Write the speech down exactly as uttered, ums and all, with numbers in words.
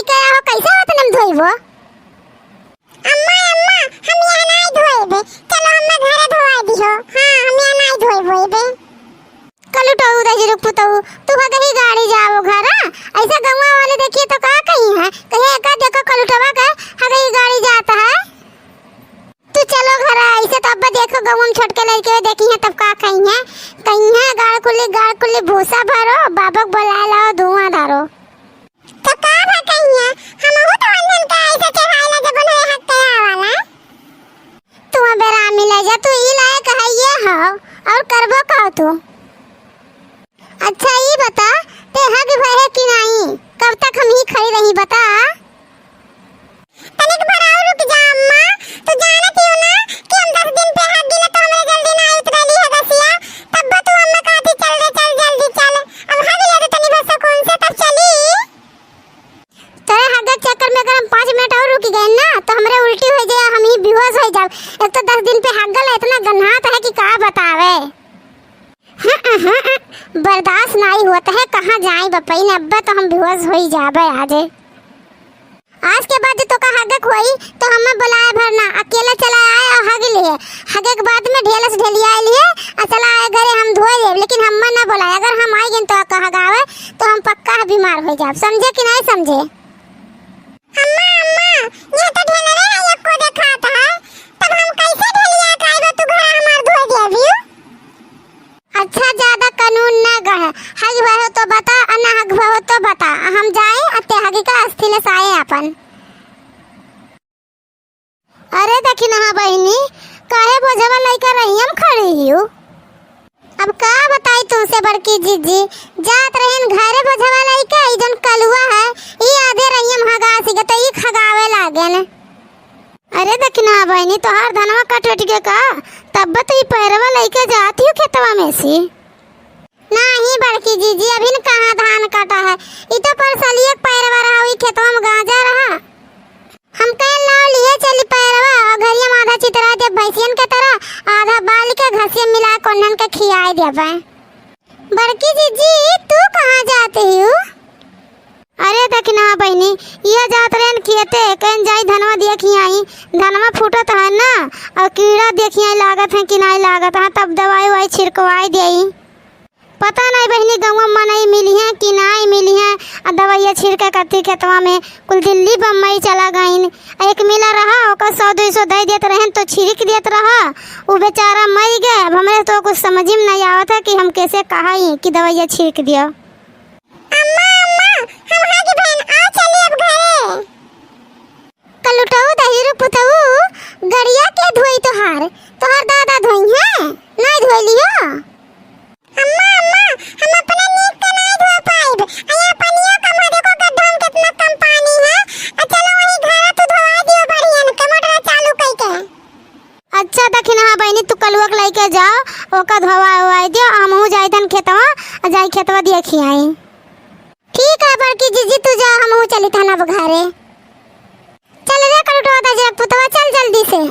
कहा हो, कैसे बर्तन हम धोइबो? अम्मा, अम्मा, हम यहाँ नाई धोइबे। चलो, हमें घरे धोवा दिहो। हाँ, हम यहाँ नाई धोइबो एबे। कलुटऊ दहिजरू पुतऊ, तू हगही गाड़ी जाओ घर, हाँ? ऐसा गौवा वाले देखिए तो का कही है? कहे का देखो कलुटवा के हगही गाड़ी जाता है। तू चलो घर, ऐसे तो अब देखो गौवा में छोटके लड़के देखी हैं तब का कही हैं? कही हैं गाड़ कुल्ली, गाड़ कुल्ली भूसा भरो, बाबक बोला लाओ धुआं धरो। तो का भा कहिया, हमहू तो वंदन का ऐसे चढ़ाए ला जब उन्हें हक कया वाला। तू बेरामी ले जा, तू ई लायक है ये हो, और करबो का तू? अच्छा ई बता, ते हग भए कि नाई? कब तक हम ही खड़ी रही बता? तनिक भर और रुक जा अम्मा, तू जानत ही हो ना कि हम दस दिन पे हग गिले तो हमरे जल्दी ना उतरेली है गसिया, तब तू अम्मा कहती चल रे चल जल्दी चल, अब हग ले तो तनी भर सुकून से तब चली। तोरे हग के चक्कर में अगर हम पाँच मिनट और रुक गए ना तो हमरे उल्टी हो जाए, हम ही बेहोश हो जाब। एक तो दस दिन पे हग गल इतना गन्हात है कि का बतावे। हम्म, हम्म, बर्दाश्त नाई होत है, कहाँ जाई बपई ने, अब्बे तो हम बेहोश होई जाबे आज। आज के बाद जो तोका हगक होई तो हमें बुलाए भर ना, अकेले चला आए और हग लिए। हगे के बाद में ढेलस ढेलिया लिए और चला आए घरे, हम धोए लेब, लेकिन हमें ना बुलाए। अगर हम आई गन तो का हगावे तो हम पक्का बीमार हो जाब, समझे कि नहीं समझे? अम्मा, अम्मा, ये तो ढेलरे है, ये को देखात है, तब हम कैसे ढेलिया के आइबो, तू घर हमार धोए देबियो? अच्छा, ज्यादा कानून ना गढ़, हग भहो तो बता, आ ना हग भहो तो बता, हम जाए, अते हग का अस्थि ले साए अपन। अरे दखिनहा बहिनी, काहे बोझवा लइका रहियम खड़ी हियू? अब का बताई तुमसे बड़की जीजी, जात रहिन घरे बोझवा लइका, ई जौन कलुआ है, ई आधे रहियम हगासी के, तो ई खगावे लागेन। अरे दखिनहा बहिनी, तोहार धनवा कट उठ गया का? तब तो ई पैरवा लइके जात हियू खेतवा में से। नाही बड़की जीजी, अभी न कहाँ धान कटा है, ई तो परसलिए के पैरवा रहा, ई खेतवा में गांजा रहा। हम कहे लाओ लिए चली पैरवा, और घरिया में आधा चितरा दे भैंसियन के तरह, आधा बाल के घसिया मिला कोन्हन के खियाए देबे। बड़की जीजी, तू कहाँ जाती हूँ? अरे दखिनहा बहिनी, ये जात रहेन खेते, कहेन जाई धनवा देखी आई, धनवा फूटत है ना, और कीड़ा देखी आई लागत है कि नाई लागत है, तब दवाई ववाई छिड़कवाई देई। पता नाई बहिनी, गौवा मनई मिली है कि नाई मिली है, आ दवाइया छिड़के खातिर खेतवा में कुल दिल्ली बम्बई चला गईन। एक मिला रहा, ओकर सौ दुई सौ दे देत रहेन तो छिड़क देत रहा, उ बेचारा मर गए। अब हमरे तो कुछ समझ में नहीं आवत है कि हम कैसे कहाई कि दवाइया छिड़क दिया। अम्मा, अम्मा, हम हागी बहन, आओ चली अब घरे। कलुटऊ दहिरू पुतऊ, गड़िया के धोई तोहार, तोहार दादा धोई हैं, नहीं धोई लियो। अम्मा, अम्मा, हम अपने नीक के नहीं धो पाइब, यहाँ पनिया कम है, देखो गड्ढा में कितना कम पानी है, आ चलो वही घर तू धोवा दियो बढ़िया न, के मोटर चालू कई के। अच्छा दखिनहा बहिनी, तू कलुआ के लइके जाओ, ओका धोवा उवाई दियो, हमहू जाई तन खेतवा, आ जाई खेतवा देखी आई। ठीक है बड़की जीजी, तू जा, हमहू चली तन अब घरे। चल रे कलुटवा दहिजरू पुतवा, चल जल्दी से।